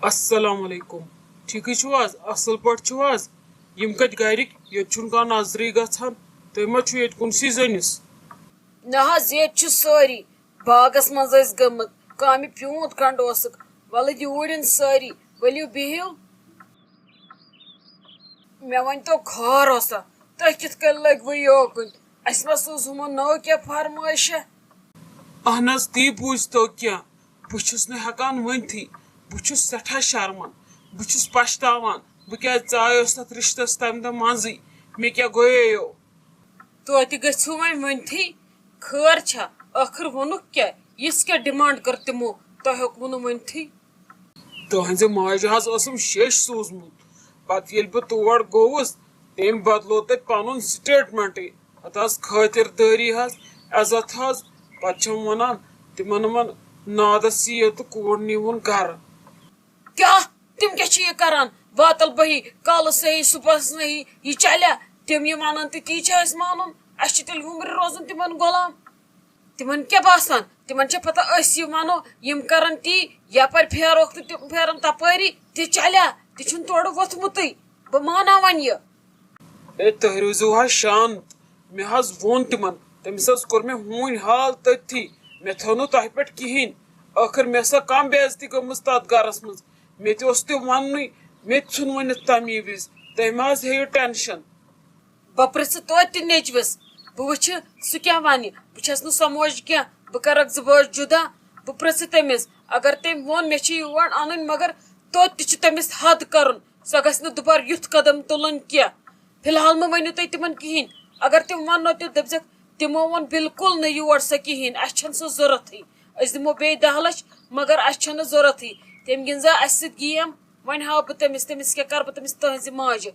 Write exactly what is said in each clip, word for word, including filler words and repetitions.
السلام علیکم۔ ٹھیکٕے چھِو حظ؟ اصل پٲٹھۍ چھِو حظ؟ یِم کتہِ گرِکۍ؟ ییٚتہِ چھُنہٕ کانٛہہ نظرٕے گژھان۔ تُہۍ ما چھِو ییٚتہِ کُنسٕے زٔنِس؟ نہ حظ، ییٚتہِ چھِ سٲری۔ باغس منٛز ٲسۍ گٔمٕتۍ، کامہِ پیوٗنت کھنٛڈ اوسُکھ۔ ولہٕ یوٗرۍ یِن سٲری، ؤلِو بِہِو۔ مےٚ ؤنۍ تو، خٲر اوسا؟ تُہۍ کِتھ کٔنۍ لٔگۍ وٕ یوکُن؟ اَسہِ ما سوٗز ہُمن نٔو کینٛہہ فرمٲیشہ؟ اہن حظ، تی بوٗزۍ تو کینٛہہ۔ بہٕ چھُس نہٕ ہٮ۪کان ؤنتھٕے۔ بہٕ چھُس سٮ۪ٹھاہ شرمن۔ بہٕ چھُس پچھتاوان، بہٕ کیٛازِ ژایوس تتھ رشتس تمہِ دۄہ منٛزٕے۔ مےٚ کیٛاہ گوییو؟ توتہِ گٔژھِو وۄنۍ ؤنتھٕے، خٲر چھا؟ ٲخٕر ووٚنُکھ کیٛاہ؟ یِژھ کیٛاہ ڈیمانڈ کٔر تِمو؟ تۄہہِ ہیوٚکوُ نہٕ ؤنتھٕے؟ تُہنزِ ماجہِ حظ اوسُم شیش سوٗزمُت۔ پتہٕ ییٚلہِ بہٕ تور گوٚوُس، تٔمۍ بدلو تتہِ پنُن سٹیٹمنٹٕے۔ پتہٕ حظ خٲطر دٲری حظ، عزت حظ۔ پتہٕ چھِم ونان، تِمن یِمن نادس یِیو تہٕ کوٗر نیٖوُن گرٕ۔ کیٛاہ؟ تِم کیٛاہ چھِ یہِ کران؟ واتل بہی، کالس صحیح، صبحس صحیح، یہِ چلیا؟ تِم یہِ ونان تہٕ تی چھِ اَسہِ مانُن؟ اَسہِ چھِ تیٚلہِ وُمرِ روزُن تِمن غلام؟ تِمن کیٛاہ باسان؟ تِمن چھےٚ پتہ أسۍ یہِ ونو، یِم کرن تی، یپٲرۍ پھیروکھ تہٕ تِم پھیرن تپٲری، تہِ چلیا؟ تہِ چھُنہٕ تورٕ ووٚتھمُتٕے۔ بہٕ مانہٕ ہا وۄنۍ یہِ۔ ہے، تُہۍ روٗزِو حظ شانت۔ مےٚ حظ ووٚن تِمن، تٔمِس حظ کوٚر مےٚ ہوٗنۍ حال تٔتھی۔ مےٚ تھٲو نہٕ تۄہہِ پٮ۪ٹھ کِہیٖنۍ۔ ٲخٕر مےٚ سا کم بے عزتی گٔمٕژ تتھ گرس منٛز۔ مےٚ تہِ اوس تہِ وننُے، مےٚ تہِ ژھُن ؤنِتھ تمی وِزِ۔ تُہۍ مہ حظ ہیٚیِو ٹینشن۔ بہٕ پرژھٕ توتہِ تہِ نیٚچوِس، بہٕ وٕچھٕ سُہ کیٛاہ ونہِ۔ بہٕ چھس نہٕ سۄ موج کینٛہہ، بہٕ کرکھ زٕ بٲژ جدا۔ بہٕ پرژھٕ تٔمِس، اگر تٔمۍ ووٚن مےٚ چھِ یور انٕنۍ، مگر توتہِ تہِ چھُ تٔمِس حد کرُن۔ سۄ گژھِ نہٕ دُبارٕ یُتھ قدم تُلُن کینٛہہ۔ فی الحال مہ ؤنِو تُہۍ تِمن کِہیٖنۍ۔ اگر تِم وننو تہِ، دٔپزٮ۪کھ، تِمو ووٚن بالکل نہٕ یور سۄ کِہیٖنۍ، اَسہِ چھَنہٕ سۄ ضوٚرتھٕے۔ أسۍ دِمو بیٚیہِ دَہ لَچھ، مگر اَسہِ چھَنہٕ ضوٚرتھٕے۔ تٔمۍ گِنٛد زا اَسہِ سۭتۍ گیم۔ وۄنۍ ہاو بہٕ تٔمِس، تٔمِس کیٛاہ کَرٕ بہٕ تٔمِس تٕہٕنٛزِ ماجہِ؟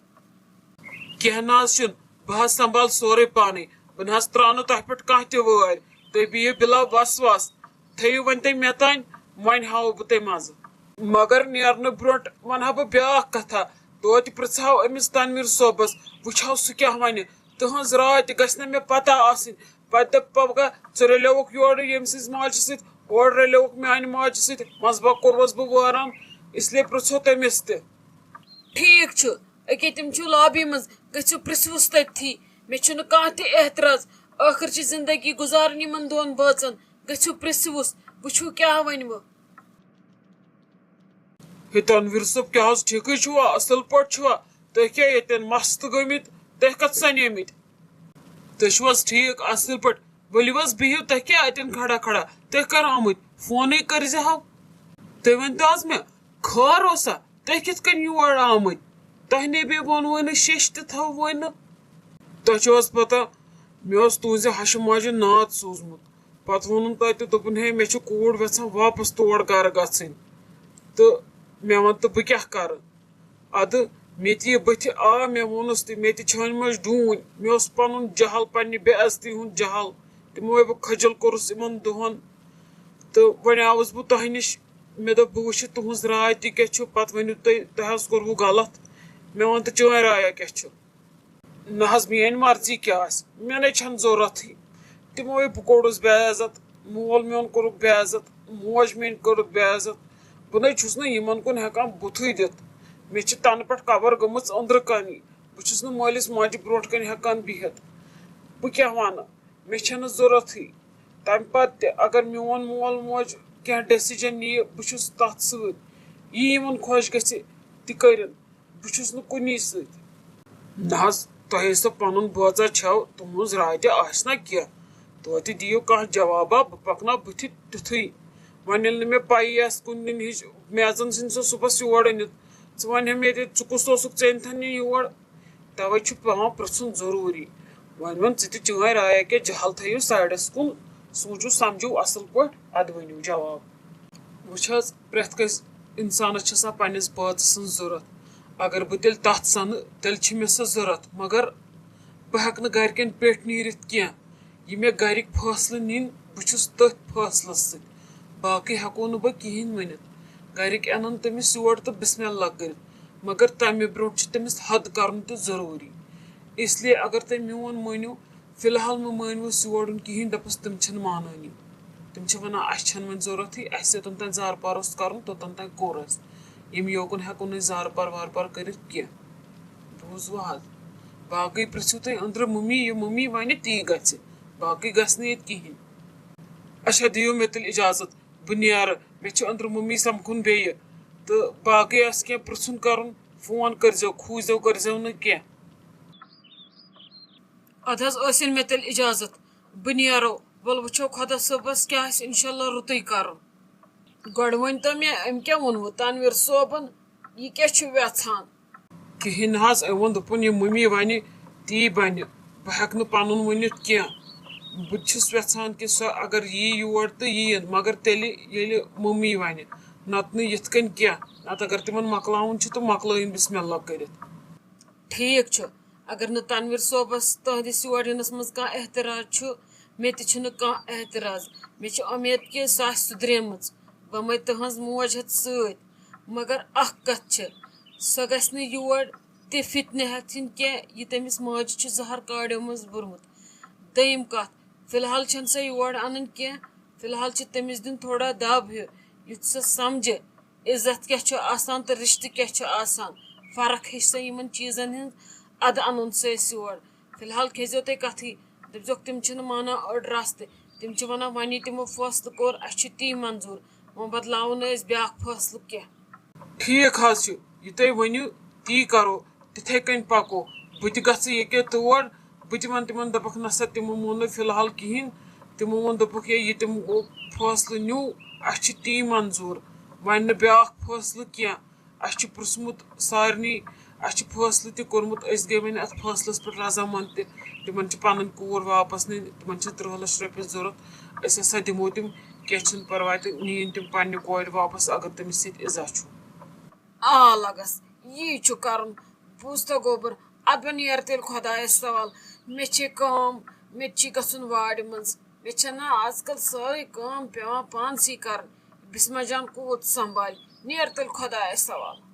کینٛہہ نہ حظ چھُنہٕ، بہٕ حظ سنبھال سورُے پانے۔ بہٕ نہ حظ تراو نہٕ تۄہہِ پٮ۪ٹھ کانٛہہ تہِ وٲرۍ۔ تُہۍ بِہِو بِلا وسواس۔ تھٲیِو وۄنۍ تُہۍ مےٚ تانۍ، وۄنۍ ہاوو بہٕ تۄہہِ مزٕ۔ مگر نیرنہٕ برونٛٹھ ونہٕ ہا بہٕ بیٛاکھ کتھا۔ توتہِ پرژھہو أمِس تنویر صٲبس، وٕچھہو سُہ کیٛاہ ونہِ۔ تٕہٕنٛز راے تہِ گژھِ نہ مےٚ پتہ آسٕنۍ۔ پتہٕ دپہِ پگاہ، ژٕ رلیوکھ یورٕ ییٚمہِ سٕنٛزِ ماجہِ سۭتۍ، اورٕ رلیوکھ میانہِ ماجہِ سۭتۍ، منٛزٕ باگ کوٚروس بہٕ وٲران۔ اس لیے پرژھو تٔمِس تہِ۔ ٹھیک چھُ، أکے تِم چھِو لابی منٛز، گٔژھِو پرژھوُس تٔتھی۔ مےٚ چھُنہٕ کانٛہہ تہِ اعتراض، ٲخٕر چھِ زندگی گُزارٕنۍ یِمن دۄن بٲژن۔ گٔژھِو پرژھوُس، وٕچھِو کیٛاہ ونہِ وٕ۔ ہے تنویر صٲب، کیٛاہ حظ ٹھیکٕے چھُوا؟ اصل پٲٹھۍ چھُوا؟ تُہۍ کیٛاہ ییٚتٮ۪ن مست گٔمٕتۍ؟ تُہۍ کتھ سنیمٕتۍ؟ تُہۍ چھِو حظ ٹھیک اصل پٲٹھۍ؟ ؤلِو حظ بِہِو، تُہۍ کیٛاہ اَتٮ۪ن کھڑا کھڑا؟ تُہۍ کر آمٕتۍ؟ فونٕے کٔرزِ ہاو۔ تُہۍ ؤنۍ تو حظ مےٚ، خٲر اوسا؟ تُہۍ کِتھ کٔنۍ یور آمٕتۍ؟ تۄہہِ نے بیٚیہِ ووٚنوُے نہٕ، شیٚش تہِ تھٲووُے نہٕ۔ تۄہہِ چھو حظ پتہ، مےٚ اوس تُہنٛزِ ہشہِ ماجہِ ناد سوٗزمُت۔ پتہٕ ووٚنُن تۄہہِ تہٕ دوٚپُن، ہے، مےٚ چھِ کوٗر یژھان واپس تور گرٕ گژھٕنۍ۔ تہٕ مےٚ وَن تہٕ بہٕ کیٛاہ کرٕ؟ ادٕ مےٚ تہِ یہِ بٕتھِ آ، مےٚ ووٚنُس تہِ، مےٚ تہِ چھٲنۍ مَس ڈوٗنۍ۔ مےٚ اوس پنُن جہل، پننہِ بے عزتی ہُنٛد جہل۔ تِمو ہے بہٕ خجل کوٚرُس یِمن دۄہن۔ تہٕ وۄنۍ آوُس بہٕ تۄہہِ نِش۔ مےٚ دوٚپ، بہٕ وٕچھِ تُہٕنٛز راے تہِ کیٛاہ چھُ، پتہٕ ؤنِو تُہۍ، تۄہہِ حظ کوٚروُ غلط۔ مےٚ وَن تہٕ، چٲنۍ رایا کیٛاہ چھُ؟ نہ حظ، میٛٲنۍ مرضی کیٛاہ آسہِ؟ مےٚ نے چھَنہٕ ضوٚرَتھٕے۔ تِموے بہٕ کوٚڑُس بے عزت، مول میون کوٚرُکھ بے عزت، موج میٛٲنۍ کٔرٕکھ بے عزت۔ بہٕ نے چھُس نہٕ یِمَن کُن ہٮ۪کان بُتھٕے دِتھ۔ مےٚ چھِ تَنہٕ پٮ۪ٹھ قبر گٔمٕژ أنٛدرٕ کَنی۔ بہٕ چھُس نہٕ مٲلِس ماجہِ برونٛٹھ کَنہِ ہٮ۪کان بِہِتھ۔ بہٕ کیٛاہ وَنہٕ؟ مےٚ چھَنہٕ ضوٚرَتھٕے۔ تَمہِ پَتہٕ تہِ اگر میون مول موج کینٛہہ ڈیسِجَن نِیہِ، بہٕ چھُس تَتھ سۭتۍ۔ یہِ یِمَن خۄش گژھِ، تہِ کٔرِن۔ بہٕ چھُس نہٕ کُنی سۭتۍ۔ نہ حظ، تۄہے سۄ پنُن بٲژا چھَو، تُہٕنٛز راے تہِ آسہِ نہ کینٛہہ۔ توتہِ دِیِو کانٛہہ جوابا، بہٕ پکناو بٕتھِ تیُتھُے۔ وۄنۍ ییٚلہِ نہٕ مےٚ پَیی آسہِ کُنہِ دِنہٕ ہِچ، میژن ژھٕنۍ سۄ صُبحس یور أنِتھ۔ ژٕ وَنہِ ہا مےٚ تہِ، ژٕ کُس اوسُکھ، ژےٚ أنتھن یہِ یور؟ توے چھُ پٮ۪وان پرٛژھُن ضروٗری۔ وۄنۍ وَن ژٕ تہِ چٲنۍ راے، اَکہِ جہل تھٲیِو سایڈس کُن، سوٗنٛچِو سمجھِو اصل پٲٹھۍ، اَدٕ ؤنِو جواب۔ وٕچھ حظ، پرٛٮ۪تھ کٲنٛسہِ انسانس چھِ آسان پننِس بٲژٕ سٕنٛز ضوٚرتھ۔ اگر بہٕ تیٚلہِ تتھ سنہٕ، تیٚلہِ چھِ مےٚ سۄ ضوٚرتھ، مگر بہٕ ہٮ۪کہٕ نہٕ گرِکٮ۪ن پٮ۪ٹھ نیٖرِتھ کینٛہہ۔ یہِ مےٚ گرِکۍ فٲصلہٕ نِنۍ، بہٕ چھُس تٔتھۍ فٲصلس سۭتۍ، باقٕے ہٮ۪کو نہٕ بہٕ کِہیٖنۍ ؤنِتھ۔ گرِکۍ انن تٔمِس یور تہٕ بسم اللہ کٔرِتھ، مگر تمہِ برونٛٹھ چھُ تٔمِس حد کرُن تہِ ضروٗری۔ اس لیے اگر تُہۍ میون مٲنِو، فی الحال مہٕ مٲنِوُس یورُن کِہیٖنۍ، دَپُس تِم چھِنہٕ مانٲنی۔ تِم چھِ وَنان، اَسہِ چھَنہٕ وۄنۍ ضوٚرَتھٕے، اَسہِ یوٚتَن تام زارٕ پار اوس کَرُن، توٚتَن تام کوٚر اَسہِ۔ ییٚمہِ یوکُن ہٮ۪کو نہٕ أسۍ زارٕ پار وارٕ پار کٔرِتھ کینٛہہ۔ بوٗزوٕ حظ؟ باقٕے پرٛژھِو تُہۍ أنٛدرٕ مٔمی، یہِ مٔمی وَنہِ، تی گژھِ۔ باقٕے گژھِ نہٕ ییٚتہِ کِہیٖنۍ۔ اچھا، دِیِو مےٚ تیٚلہِ اِجازت، بہٕ نیرٕ۔ مےٚ چھُ أنٛدرٕ مٔمی سَمکھُن بیٚیہِ۔ تہٕ باقٕے آسہِ کینٛہہ پرٛژھُن کَرُن، فون کٔرۍزیو، کھوٗژزیو کٔرۍزیو نہٕ کینٛہہ۔ اَدٕ حظ، ٲسِن مےٚ تیٚلہِ اِجازت، بہٕ نیرو۔ وَلہٕ وٕچھو خۄدا صٲبَس کیٛاہ آسہِ اِنشاء اللہ رُتُے کَرُن۔ گۄڈٕ ؤنۍ تو مےٚ، أمۍ کیٛاہ ووٚنوٕ تنویر صٲبن؟ یہِ کیٛاہ چھُ وٮ۪ژھان؟ کِہیٖنۍ نہٕ حظ، أمۍ ووٚن، دوٚپُن، یہِ مٔمی وَنہِ، تی بَنہِ۔ بہٕ ہٮ۪کہٕ نہٕ پَنُن ؤنِتھ کینٛہہ۔ بہٕ تہِ چھُس وٮ۪ژھان کہِ سۄ اگر یی یور تہٕ یِیِن، مگر تیٚلہِ ییٚلہِ مٔمی وَنہِ، نَتہٕ نہٕ یِتھ کٔنۍ کینٛہہ۔ نَتہٕ اگر تِمَن مۄکلاوُن چھُ تہٕ مۄکلٲیِن بِسمِ اللہ کٔرِتھ۔ ٹھیٖک چھُ، اگر نہٕ تنویر صٲبس تُہنٛدِس یور یِنس منٛز کانٛہہ اعتراض چھُ، مےٚ تہِ چھُنہٕ کانٛہہ اعتراض۔ مےٚ چھِ اُمید کہِ سۄ آسہِ سُدریمٕژ۔ بہٕ مَے تُہنٛز موج ہٮ۪تھ سۭتۍ، مگر اکھ کتھ چھِ، سۄ گژھِ نہٕ یور تہِ فتنہٕ ہٮ۪تھ یِنۍ کینٛہہ، یہِ تٔمِس ماجہِ چھُ زہر کاڑیو منٛز بوٚرمُت۔ دوٚیِم کتھ، فی الحال چھَنہٕ سۄ یور اَنٕنۍ کینٛہہ، فی الحال چھِ تٔمِس دیُن تھوڑا دب ہیوٗ، یُتھ سۄ سمجھِ عزت کیٛاہ چھُ آسان تہٕ رِشتہٕ کیٛاہ چھُ آسان، فرق ہیٚچھِ سۄ یِمن چیٖزن ہٕنٛز، اَدٕ اَنُن سُہ أسۍ یور۔ فی الحال کھیٚزیو تُہۍ کَتھٕے، دٔپزیوکھ، تِم چھِنہٕ مانان أڑ رَژھ تہِ۔ تِم چھِ وَنان، وۄنۍ یہِ تِمو فٲصلہٕ کوٚر، اَسہِ چھُ تی منظوٗر، وۄنۍ بدلاوو نہٕ أسۍ بیٛاکھ فٲصلہٕ کینٛہہ۔ ٹھیٖک حظ چھُ، یہِ تُہۍ ؤنِو، تی کَرو، تِتھَے کٔنۍ پَکو۔ بہٕ تہِ گژھٕ ییٚکیٛاہ تور، بہٕ تہِ وَنہٕ تِمَن، دَپَکھ، نہ سا، تِمو مون نہٕ فی الحال کِہیٖنۍ۔ تِمو ووٚن، دوٚپُکھ، ہے، یہِ تِمو فٲصلہٕ نیوٗ، اَسہِ چھُ تی منظوٗر، وۄنۍ نہٕ بیٛاکھ فٲصلہٕ کینٛہہ۔ اَسہِ چھُ پرٛژھمُت سارنٕے، اَسہِ چھُ فٲصلہٕ تہِ کوٚرمُت، أسۍ گٔے وۄنۍ اَتھ فٲصلَس پٮ۪ٹھ رضامنٛد تہِ۔ تِمَن چھِ پَنٕنۍ کوٗر واپَس نِنۍ، تِمَن چھِ تٕرٛہ لَچھ رۄپیہِ ضوٚرَتھ۔ أسۍ ہسا دِمو تِم، کینٛہہ چھُنہٕ پَرواے، تہٕ نِیِن تِم پنٛنہِ کورِ واپَس، اگر تٔمِس سۭتۍ اِزاہ چھُ۔ آ لَگَس، یی چھُ کَرُن۔ بوٗزتھا گوٚبُر، اَدٕ بہٕ نیرٕ تیٚلہِ خۄدایَس سوال۔ مےٚ چھے کٲم، مےٚ تہِ چھِ گژھُن وارِ منٛز۔ مےٚ چھَنہ آز کَل سٲرٕے کٲم پٮ۪وان پانسٕے کَرٕنۍ۔ بِسمہ جان کوٗت سنٛبھالہِ؟ نیرٕ تیٚلہِ خۄدایَس سوال۔